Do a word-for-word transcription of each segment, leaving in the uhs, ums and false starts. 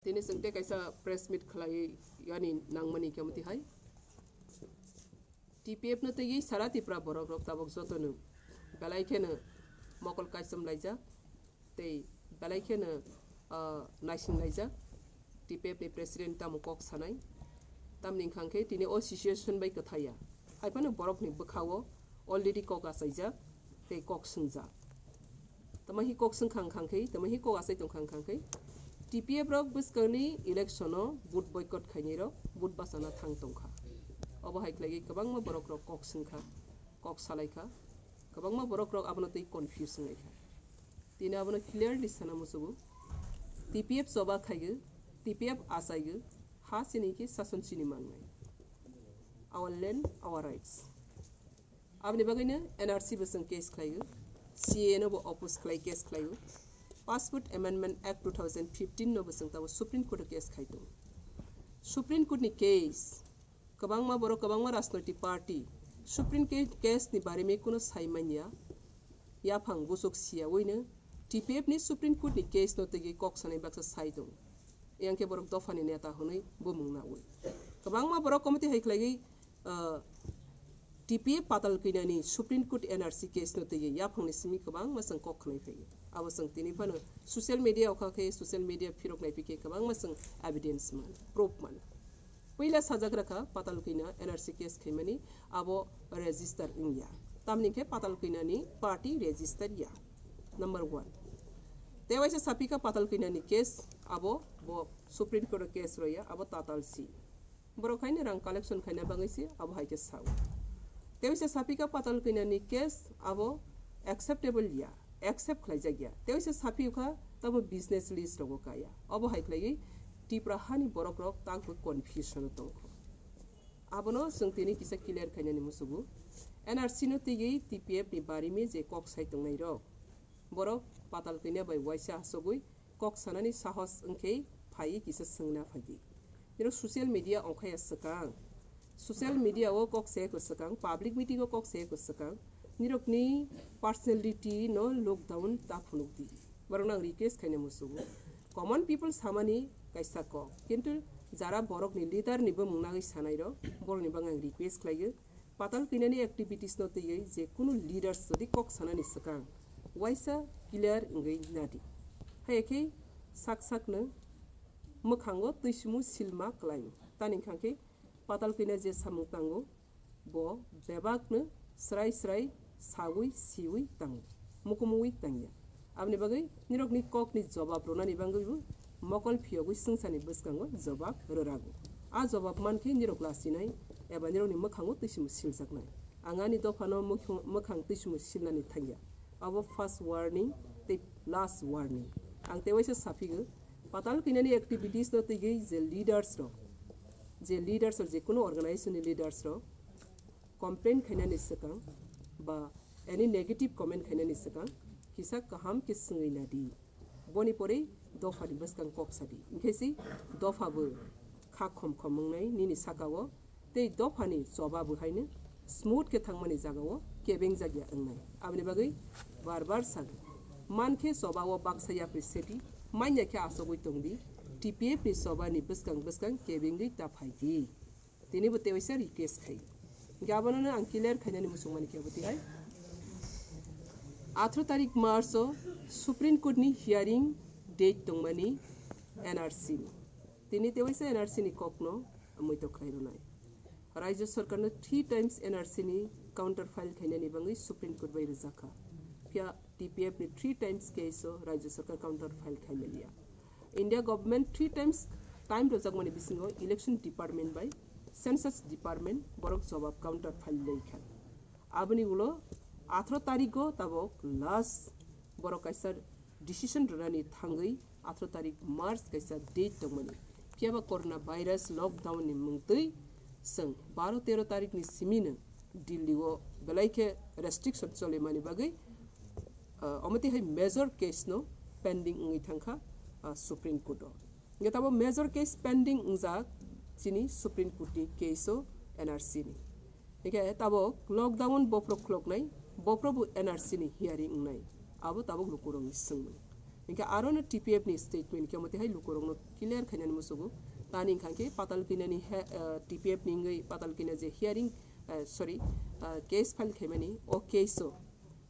Tini chwng tei kaisa press meet khlai yani nangmani khe mwtwi hai. T P F no twiwi sara Tripura borok rok tabok joto no belai kheno mokol kaichom laijak tei belai kheno, ah, naising laijak. T P F ni president tamo kok sanai, tamni wngkha khe tini o situation bai kwthaiya. Hai phano borok ni bwkha o already kok achaijak tei kok swngjak. Tamo hi kok swngkha wngkha khe, tamo hi kok achai tongkha wngkha khe, T P F rok bwskangni election o vote boycott khainai rok vote bachana thang tongkha. Obo hai khlaiwi kwbangma borok rok kok swngkha, kok salaikha, kwbangma borok rok abono tei confuse wnglaikha. Tini abono clearly sana musugo, T P F choba khaigo, T P F achaigo, ha chini khe sason chini mangnai, our land, our rights. Aboni bagwino N R C bo chwng case khlaigo, C A A no bo oppose khlai case khlaigo, Passport Amendment Act two thousand fifteen no bo chwng tabo Supreme Court o case khai tongo. Supreme Court ni case, kwbangma borok, kwbangma rajnoitik party Supreme Ca-, case ni barimi kuno sai manya, yaphang busuk siya wino T P F ni Supreme Court ni case no twiwi kok sanai baksa sai tongo. Yang khe borok dopha ni neta hwnwi bumung nawi. Kwbangma borok committee hai khlaiwi, ah, T P F Patal Kanya ni Supreme Court N R C case no twiwi yaphang ni simi kwbangma chwng kok khwnai phaiwi. Abo chwng tini phano social media o kha khe social media phirok nai phikhe kwbangma chwng evidence man, proof man. Puila sajak rakha Patal Kanya N R C case khaimani abo register wngya. Tamni khe Patal Kanya ni party register ya. Number one. Tewaisa sapika Patal Kanya ni case abo bo Supreme Court o case roya abo tatal si. Borok haino rang collection khaina bagwi se abo hai khe sao. Tewaisa sapika Patal Kanya ni case abo acceptable ya, accept khlaijak ya. Tewaisa sapi kha tamo business list rogo kaya. Obo hai khlaiwi Tipra hani borok rok takbo confusion o tongkho. Abono chwng tini kisa clear khainani musugo. N R C no twiwi T P F ni barimi je kok sai tongnai rok, borok Patal Kanya bai waisa asogwi kok sanani sahos wngkhe phaiwi kisa swngna phaidi. Nirok social media ongkhaya swkang. Social media o kok se kwswkang, public meeting o kok se kwswkang. Nirokni personality no lockdown ta phunukdi. Borokno ang request khaina musugo. Common people samani kaisa kok. Kintu jara borokni leader ni bumung nagwi sanai rok, borokni bang ang request khlaiyo. Patal Kanya ni activities no twiwi je kunu leaders jodi kok sanani swkang, waisa clear wngwi nadi. Hai khe sak sakno mwkhango twisumu silma kwlaio. Tani wngkha khe Patal Kanya je samung tango, bo bebakno srai srai sawi siwi tango, mukumui tangya. Aboni bagwi nirokni kokni jobab rwnani bagwibo mokol phiyogwi swngcharni bwskango jobab rwrago. A jobab mankhe nirok lasinai eba nirokni mwkhango twisumu siljaknai. Ang ani dophano mwkhang-, mwkhang twisumu silnani thangya. Abo first warning tei last warning. Ang tewaisa saphigo, Patal Kanya ni activities no twiwi je leaders rok, je leaders rok, je kuno organization ni leaders rok complain khainani swkang ba any negative comment khainani swkang kisa kaham khe swngwi nadi. Boni pore dophani bwskang kok sadi. Hinkhe si dopha bo kha khom khom wngnai nini saka o, tei dophani choba bo haino smooth khe thangmani jaga o kebeng jakya wngnai. Aboni bagwi bar bar sago. Mankhe choba o baksa yapri seti, manya khe achogwi tongdi, T P F ni choba ni bwskang bwskang kebengwi ta phaidi. Tini bo tewaisa request khai. Hinkhe abono ang clear khainani muchungmani khe abo tihai. Atharo tarik March o Supreme Court ni hearing date tongmani N R C ni. Tini tewaisa N R C ni kokno muitok khlai rwnai. Rajya Sarkar no three times N R C ni counter file khainani bagwi Supreme Court bai rwjakha. Phiya T P F ni three times case o Rajya Sarkar counter file khai maliya. India government three times time rwjakmani bisingo election department bai census department borok jobab counter file lai kha. Aboni ulo atharo tarikgo tabok last borok kaisa decision rwnani thangwi atharo tarik March kaisa date tongmani. Phiyaba corona virus lockdown ni mungtwi chwng baro tero tarikni simino Delhi o belai khe restriction cholimani bagwi, ah, omo twi hai major case no pending wngwi thangkha, ah, Supreme Court o. Hingke tabo major case pending wngjak chini Supreme Court ni case o N R C ni. Hingke tabok lockdown bophro khuloknai, bophro bo N R C ni hearing wngnai. Abo tabok lukurokni swngmung. Hinkhe aro no T P F ni statement khe motihai lukurokno clear khainani musugo. Tani hinkha khe Patalkina ni he, ah, T P F ni wngwi Patalkina je hearing, ah, sorry, ah, case file khaimani, o case o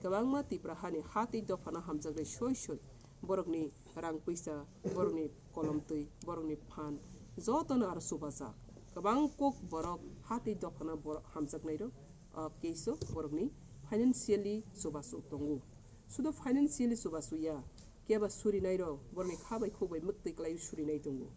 kwbangma Tipra hani ha tei dophano hamjaknai soi soi borokni rang puisa, borokni kolom twi, borokni phan jotono aro chubajak. Kwbang kok borok ha tei dophano borok hamjaknairok, ah, case o borokni financially chubachu tongo. Sudo financially chubachu ya, keba surinairok borokni kha bai khuk bai mwktwi kwlaiwi surinai tongo,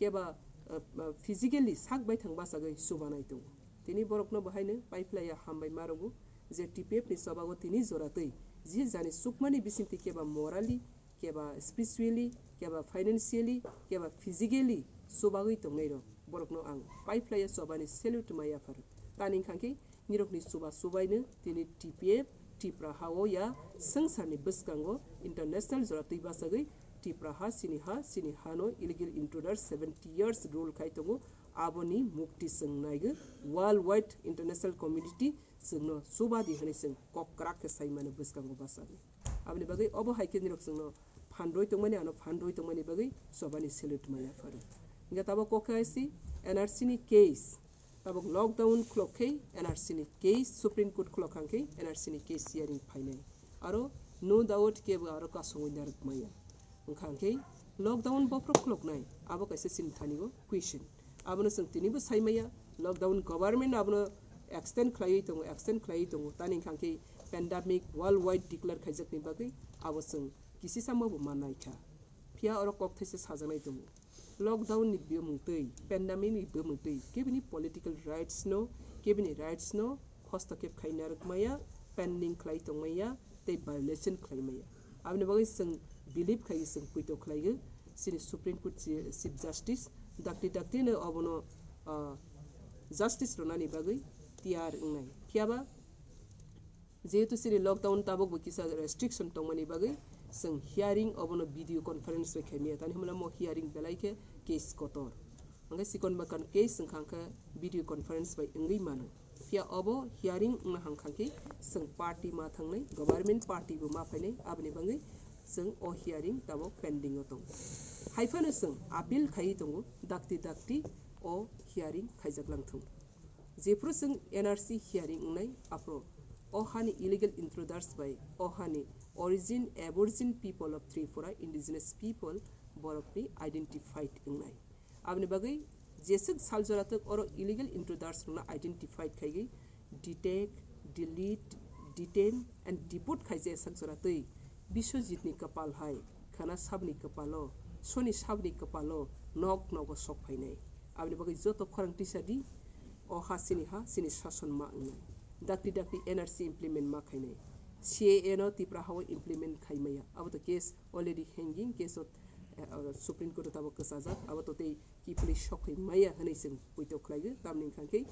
keba, ah, ah, physically sak baithang bachagwi chubanai tongo. Tini borokno bo haino paiphlaiya hambai ma rwgo je T P F ni chobago tini jora twi je jani chukmani bisingtwi keba morally, keba spiritually, keba financially, keba physically chubagwi tongnairok borokno ang paiphlaiya chobani salute ma yaphar. Tani hinkha khe nirokni chuba chubaino tini T P F Tipra ha-o ya swngcharni bwskango international jora twi bachagwi Tipra ha chini ha, chini hano illegal intruders seventy years rule khai tongo, aboni mukti chwng naigwi world wide international community chwngno chuba di hwnwi chwng kok kwrak khe sai mano bwskango bachagwi. Aboni bagwi obo hai khe nirok chwngno phan rwi tongmani, ano phan rwi tongmani bagwi chobani salute ma yapharo. Hinkhe tabok kok khe si N R C ni case, tabok lockdown khulok khe N R C ni case, Supreme Court khulok hang khe N R C ni case hearing phainai. Aro no doubt kebo aro kasongwi narwk maya. Wngkha hwnkhe lockdown bophro khuloknai, abo kaisa chini thani o question. Abono chwng tinibo sai maya, lockdown government abono extend khlaiwi tongo, extend khlaiwi tongo. Tani hinkha khe pandemic worldwide declare khaijakni bagwi abo chwng kisisa ma bo ma naikha. Phiya oro kok thaisa sajaknai tongo. Lockdown ni bumung twi, pandemic ni bumung twi, kebini political rights no, kebini rights no hostokep khai narwk maya, pending khlai tong maya, tei violation khlai maya. Aboni bagwi chwng believe khai chwng puito khlaigo, chini Supreme Court chi-, Chief Justice, dakti dakti no obono, ah, justice rwnani bagwi tiyar wngnai. Phiyaba, jehetu chini lockdown tabuk bo kisa restriction tongmani bagwi chwng hearing obono video conference bai khaimaya, tani hwnmano mo hearing belai khe case kotor. Hwnkhe chikon bakhan case wngkha hwnkhe video conference bai wngwi mano. Phiya obo hearing wngna hangkha khe chwng party ma thangnai, government party bo ma phainai, aboni bagwi chwng o hearing tabuk pending o tongo. Haiphano chwng appeal khaiwi tongo, dakti dakti o hearing khaijak lang thung. Jephru chwng N R C hearing wngnai, aphro o hani illegal intruders bai o hani origin, aborigine people of Tripura, indigenous people, borokni identified wngnai. Aboni bagwi jeswk sal jora twk oro illegal intruders rokno identified khaigwi detect, delete, detain and deport khaijak sak jora twi Biswajit ni kwpal hai khana sabni kwpalo, soni sabni kwpalo nok nogo sok phainai. Aboni bagwi joto khorang tisa di, o ha chini ha, chini sason ma wngnai. Dakti dakti N R C implement ma khainai. C A A no Tipra ha-o implement khai maya. Abo to case already hanging, case o, eh, Supreme Court o tabuk kwchajak. Abo to tei kiphilwi sok khai maya hwnwi chwng puito khlaigo. Tamni wngkha khe,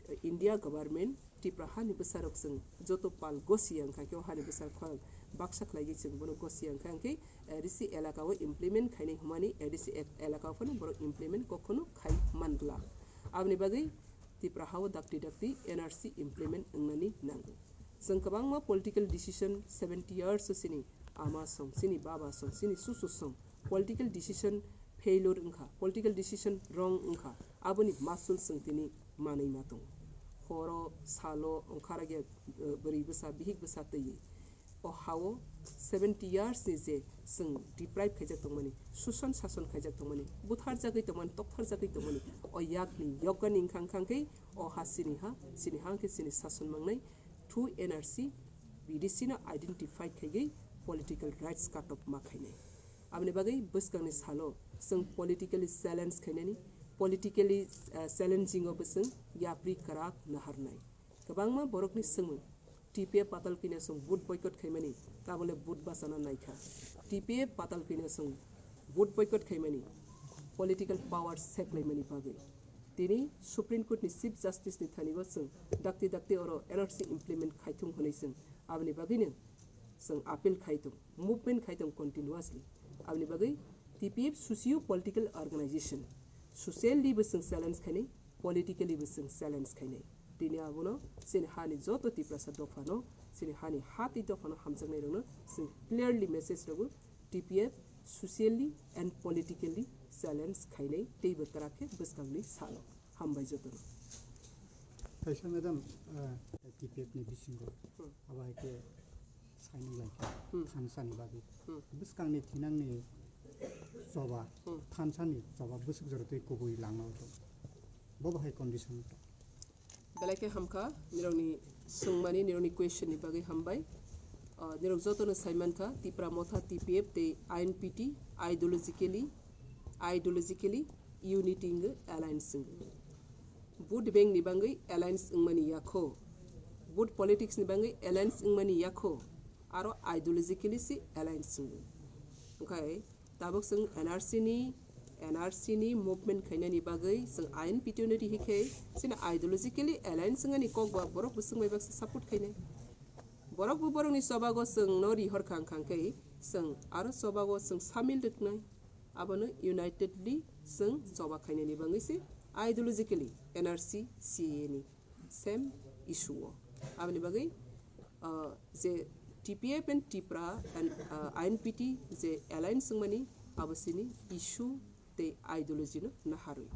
eh, India government Tipra hani bwsarok chwng joto pal gosi ya wngkha khe o hani bwsarok khorang baksa khlaigwi chwng bono gosi ya wngkha khe, eh, A D C elaka o implement khainai hwnmani A D C ek-, elaka o phano borok implement kokhono khai manglak. Aboni bagwi Tipra ha-o dakti dakti N R C implement wngnani nango. Chwng kwbangma political decision seventy years o chini ama song, chini baba song, chini susu song political decision failure wngkha, political decision wrong wngkha, aboni masul chwng tini manwi ma tongo. Horo, salo, ongkharage, eh, bwrwi bwsa, bihik bwsa twiwi. O ha-o seventy years ni je chwng deprive khaijak tongmani, suson sason khaijak tongmani, butharjagwi tongmani, toktharjagwi tongmani, o yakni yokgani wngkha wngkha khe o ha chini ha, chini ha wngkhe chini sason mangnai, through N R C, B D C no identify khaigwi political rights cut off ma khainai. Aboni bagwi bwskangni salo chwng politically challenge khainani, politically, eh, challenging o bo chwng yapri kwrak naharnai. Kwbangma borokni swngmung, T P F Patalkina song vote boycott khaimani, tabole vote bachana naikha. T P F Patalkina song vote boycott khaimani, political power seklaimani bagwi. Tini Supreme Court ni Chief Justice ni thani bo chwng dakti dakti oro N R C implement khaithung hwnwi chwng aboni bagwino chwng appeal khai tong, movement khai tong continuously. Aboni bagwi T P F socio political organization, socially bo chwng challenge khainai, politically bo chwng challenge khainai. Tini abono chini hani joto Tiprasa dophano, chini hani ha tei dophano hamjaknairokno chwng clearly message rwgo, T P F socially and politically challenge khainai teibo kwrak khe bwskangni salo. Hambai jotono. Kaisa madam, uh, T P F ni bisingo Hmm. abo hai khe signing lai khe Hmm. thansa ni bagwi. Hmm. Bwskangni thinangni choba, Hmm. thansa ni choba bwswk jora twi kubui langma tong. Bo bahai condition tong. Belai khe hamkha, nirokni swngmani, nirokni question ni bagwi hambai. Ah, nirok jotono saimankha, Tipra Motha T P F tei I N P T ideologically, ideologically unity wngwi alliance wngwi. Vote bank ni bagwi alliance wngmani yakho, vote politics ni bagwi alliance wngmani yakho, aro ideologically se alliance wngwi. Onkhe tabuk chwng N R C ni, N R C ni movement khainani bagwi chwng I N P T no rihi khe chini ideologically alliance wngmani kok ba borok bo chwng bai baksa support khainai. Borok bo borokni chobago chwng no rihor khang khang khe chwng aro chobago chwng samil rwknai. Abono unitedly chwng choba khainani bagwi se ideologically N R C C A A ni same issue o. Aboni bagwi, uh, je T P F and Tipra and, uh, I N P T je alliance wngmani abo sini issue tei ideology no naharwi.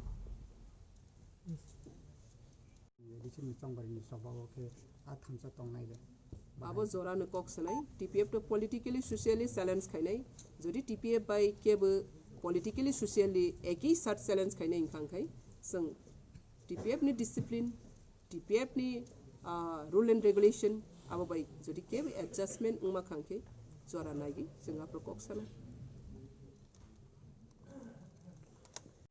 Recently chongbarini choba o khe a thansa tongnai le. Abo jora no kok sanai, T P F to politically, socially challenge khainai. Jodi T P F bai kebo politically, socially eki sat challenge khainai wngkha khai, chwng T P F ni discipline, T P F ni, ah, rule and regulation, abo bai jodi kebo adjustment wngma khang khe jora naiwi chwng aphuru kok sanai.